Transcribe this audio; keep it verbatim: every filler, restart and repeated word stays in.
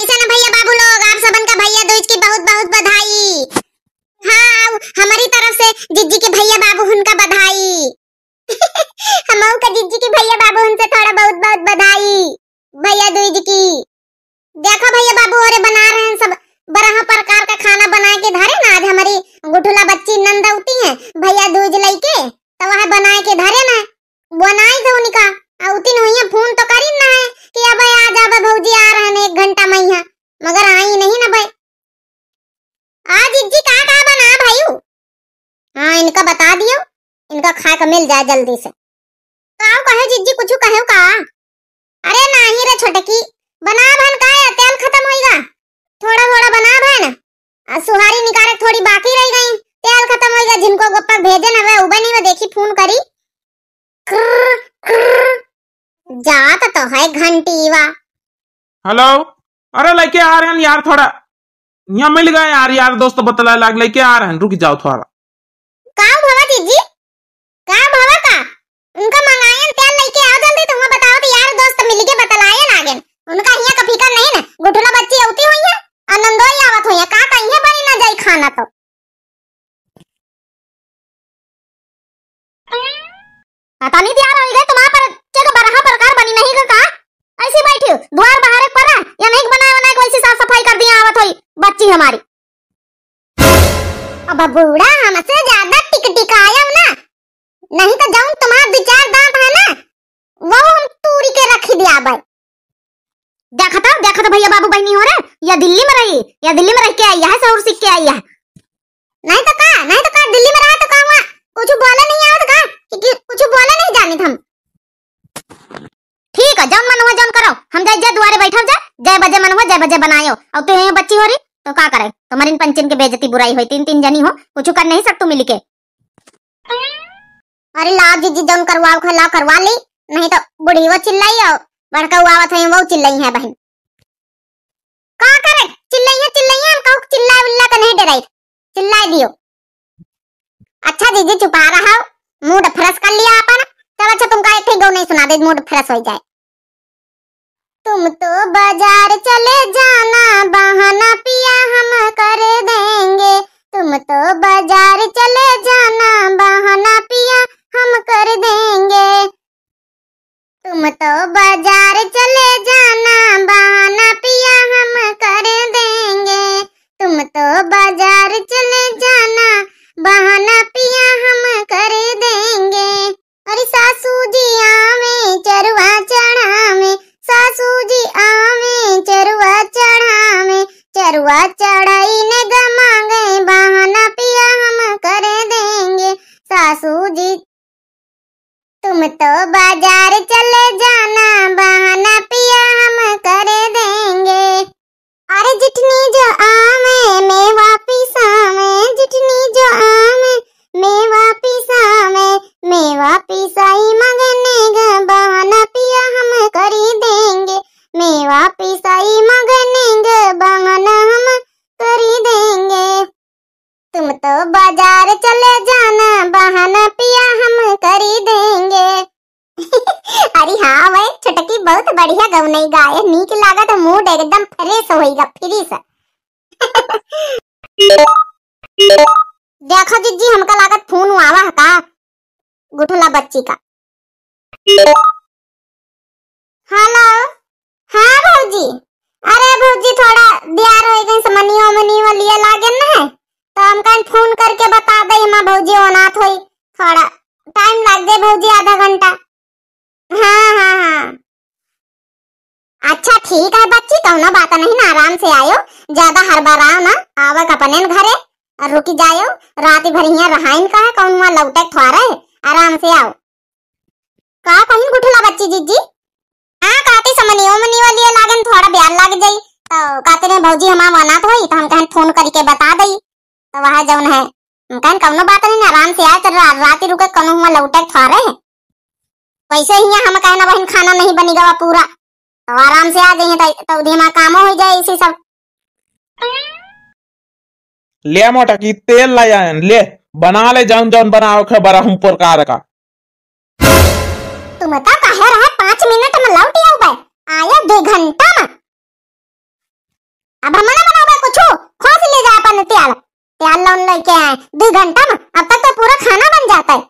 ऐसे ना भैया बाबू लोग, आप सबन का भैया दूज की बहुत बहुत बधाई। हाँ, अउ हमरी तरफ से जिज्जी के भैया बाबू हुनका बधाई। हमहू का जिज्जी के भैया बाबू हुनसे थोड़ा बहुत बहुत बधाई भैया दूज की। देखो भैया बाबू, अरे बना रहे हैं सब बरह प्रकार का खाना बनाए के धरे ना। आज हमरी गुठुला बच्ची नंद अउती है भैया दूज लइके, तो वह बनाए के धरे ना। बनाई थे उनका, अउतिन हुइया फोन तो करी ना है कि अब आ जाबे भौजी, आ रहे हैं एक घंटा में यहाँ, मगर आई नहीं ना भाई। आज जिज्जी का का बना भाई? हाँ, इनका बता दियो, इनका खाए का मिल जाए जल्दी से। का कहे जिज्जी, कुछ कहे का? अरे नाही रे छोटकी, बना भन का है, तेल खत्म होइगा, थोड़ा थोड़ा बना भन। आ सुहारी निकाले थोड़ी बाकी रह गई, तेल खत्म होइगा, जिनको गोपा भेजे न वे उबे नहीं, वो देखी फोन करी। क्र, क्र, जात तो है घंटीवा। हेलो, अरे लइके आ रहे हैं यार, थोड़ा यहाँ मिल गए यार, यार दोस्त बतलाए लाग, लइके आ रहे हैं, रुक जाओ थोड़ा। का भवा जिज्जी? का भवा का? उनका मंगायन तेल लइके आओ जल्दी, तो हुआ बताओ तो यार दोस्त मिल के बतलाए लागेन। उनका हिया का फिकर नहीं ना, गुठला बच्ची अउती हुई है, आनंदोई आवत हुई है, का कहीं बनी ना जाई खाना तो। पता नहीं तैयार हो गए, तुम्हारा पर चेक बरहा प्रकार बनी नहीं का, का? ऐसी बैठी हो, द्वार बाहर एक परा, या नहीं बनाए बनाए के वैसी साफ सफाई कर दिया आवत होई बच्ची हमारी। अब बूढ़ा हमसे ज्यादा टिकटिकायब ना, नहीं तो जौन तुम्हार दो चार दांत है ना, वो हम तूरी के रखी दिया भाई। देखा था, देखा था भैया बाबू बहनी हो रे, या दिल्ली में रही, या दिल्ली में रह के आई है, सहूर सीख के आई है। नहीं तो का, नहीं तो का, दिल्ली में रहा तो का हुआ, कुछ बोले नहीं आवत का कि, कि कुछ बोले नहीं जानित हम। ठीक है, जौन मन हुआ जौन करो, हम जाए जे दुआरे बैठब जा, जय बजे मन हुआ जय बजे बनायो। और तू यहाँ बच्ची हो रही तो का करे, तुम्हारी इन पंचिन के बेइज्जती बुराई होई, तीन तीन जनी हो, कुछ कर नहीं सकतू मिल के। अरे लाओ जिज्जी, जौन करवाओ खा, लाओ करवा ली, नहीं तो बूढ़ी वो चिल्लाई और बड़का वो आवत है, वो चिल्लाई है बहन। का करे चिल्लाई है, चिल्लाई है, हम कहूँ चिल्ला उल्ला के नहीं डराई, चिल्लाई दियो। अच्छा जिज्जी चुपा रहा, मूड फ्रेश कर लिया अपन। चलो अच्छा तुमका एक ठे गौ नहीं सुना दे, मूड फ्रेश हो जाए। तुम तो बाजार चले जाना, बहाना पिया हम कर देंगे। तुम तो बाजार चले जाना, बहाना पिया हम कर देंगे। तुम तो बाजार चले जाना, बहाना पिया हम कर देंगे। तुम तो बाजार चले जाना, बहाना पिया हम कर देंगे। अरे सासू जी आवे चरवा चढ़ावे, सासू जी आवे चरवा चढ़ावे, चरवा चढ़ाई ने गमागे, बहाना पिया हम कर देंगे। सासू जी, तुम तो बाजार चले जाना, बहाना पिया हम कर देंगे। अरे जिठनी जो आवे मेवा पिसावे, जिठनी जो आवे मेवा पिसावे, मेवा पिसाई मगने ग बहाना पिया हम करी देंगे, मेवा पिसाई मगने ग बहाना हम करी देंगे। तुम तो बाजार चले जाना, बहाना पिया हम करी देंगे। अरे हाँ भाई, छोटकी बहुत बढ़िया गवनई गाए, नीक लागत, मूड एकदम फ्रेश होइगा, फ्रेश। देखो जिज्जी, हमका लागत फोन आवा है का, गुठला बच्ची का। हेलो, हाँ भौजी। अरे भौजी, थोड़ा दियार हो गई, समनियो मनियो लिए लागे न है, तो हम कहीं फोन करके बता दे, हम भौजी ओनात होई, थोड़ा टाइम लग जाए भौजी, आधा घंटा। हाँ, हाँ, हाँ। अच्छा ठीक है बच्ची, कौनो बात नहीं ना, आराम से आयो, ज्यादा हड़बड़ाओ ना, आवक अपने न घरे और रुकी जायो, रात भर यहाँ रहाइन का है, कौन हुआ लौटे थोड़े, आराम से आओ। का कहिन गुठला बच्ची जिज्जी? हाँ, कहती समनियो मनियो लिए लागन थोड़ा ब्याल लाग जाई, तो कहते रहे भौजी हमार मनात होई, तो हम कहन फोन करके बता दई, तो वह जौन है, हम कहन कौनो बात नहीं ना, आराम से आए, तो रा-, राती रुके, कौनो हुआ लौटे थोड़े। वैसे ही हम कहना बहन खाना नहीं बनी गवा पूरा, तो आराम से आ जाइए, तो, तो उधे हमार कामो हो जाए इसी सब। ले मोटा की तेल ला आयन, ले बना ले जौन जौन बनावे के बरहम प्रकार का। तुम तो कहे रहे पाँच मिनट में लौट आऊबे, आया दो घंटा में। अब हम ना बनावे कुछ, खोस ले जा अपन त्याल। त्याल लौन लेके आए, दो घंटा में अब तक तो पूरा खाना बन जाता है।